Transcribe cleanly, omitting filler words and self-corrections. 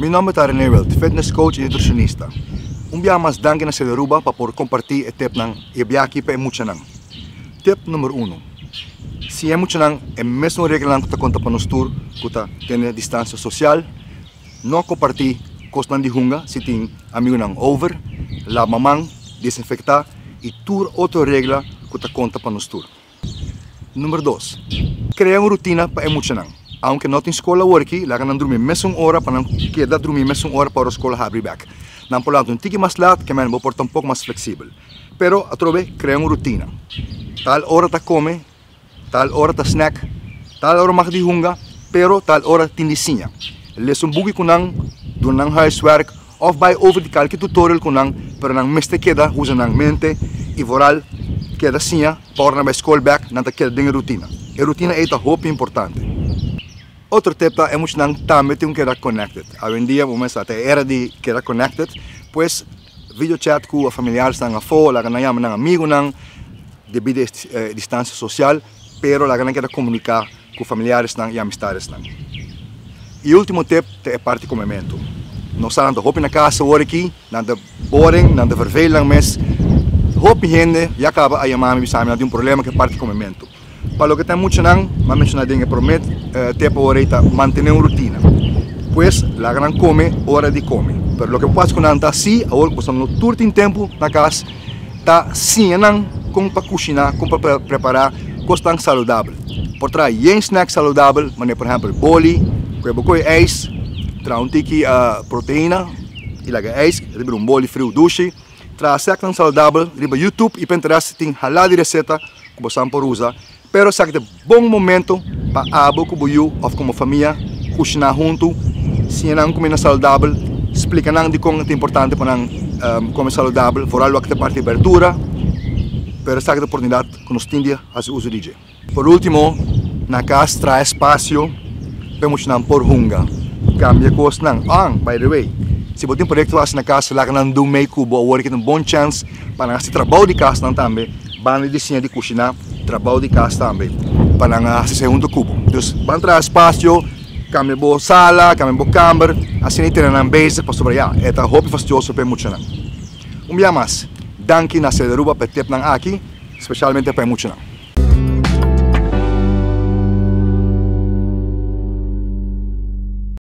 Mi nomber ta Rene Wild, fitness coach y nutricionista. Un biaha mas danki na Cede Aruba pa por comparti e tipnan y e biaha aki pa e muchanan. Tip number uno, Siña e muchanan e mesun reglanan cu ta conta pa nos tur cu ta tene distancia social, no comparti cosnan di hunga si tin amigunan over, laba man, desinfecta y tur otro regla cu ta conta pa nos tur. Number dos, Crea un rutina pa e muchanan. Aunke no tin scol awor aki, laga nan drumi mesun ora pa nan keda drumi mesun ora pa ora scol habri bek. Nan por lanta un tiki mas lat, ke men bo por ta un poko mas flexibel. Pero atrobe crea un rutina. Tal ora ta come, tal ora ta snack, tal ora mag di hunga, pero tal ora tin di siña. Lesa un buki cu nan, duna nan huiswerk of bai over di kalke tutorial cu nan, pero nan mester keda usa nan mente y vooral keda siña pa ora nan bai scol bek nan ta keda den e rutina. E rutina ey ta hopi importante. Otro tip ta e muchanan tambe tin cu keda connected. Awendia bo mester ta e era di keda connected, pues video chat cu familiaresnan afo, laga nan yama nan amigunan debido e distancia social, pero laga nan keda comunica cu familiaresnan y amistadesnan. Y ultimo tip ta e parti comementu. Nos sa nan ta hopi na cas awor aki, nan ta boring, nan ta vervel nan mes. Hopi hende ya caba a yama mi bisa mi nan tin un problema cu e parti comementu. Pa loke ta e muchanan, mi a menciona den e prome tip awor ey ta mantene un rutina. Pues laga nan come ora di come. Pero loke bo por haci cu nan ta si awor cu boso no tur tin tempo na cas, ta siña nan kon pa kushiná, kon pa prepará kosnan saludabel. Por traha yen snack saludabel, manera por ehèmpel boli, ku e bo kohe ijs, traha un tiki proteina i laga e ijs riba un boli friu dushi. Traha snacknan saludabel riba YouTube i Pinterest tin halá di reseta ku bosan por usa. Pero esaki ta e bon momento pa abo ku bo yu òf komo famia kushiná huntu, siña nan kuminda saludabel, splika nan dikon ta importante pa nan kome saludabel, foral wak ta parti di berdura, pero esaki ta oportunidat ku nos tin di hasi uso di dje. Por ultimo, na kas traha espasio pa e muchanan por hunga, kambia kosnan. An, by the way, si bo tin proyekto hasi na kas, laga nan dun mei ku bo awor ke ta un bon chèns pa nan hasi trabou di kas nan tambe. Banda di siña di kushiná, trabou di kas tambe pa nan a hasi esei huntu ku bo. Dus ban traha espasio, kambia bo sala, kambia bo kamber, asina i tene nan bezig pasobra ya, e ta hopi fastioso pa e muchanan. Un bia mas, danki na Cede Aruba pa e tepnan aki, spesialmente pa e muchanan.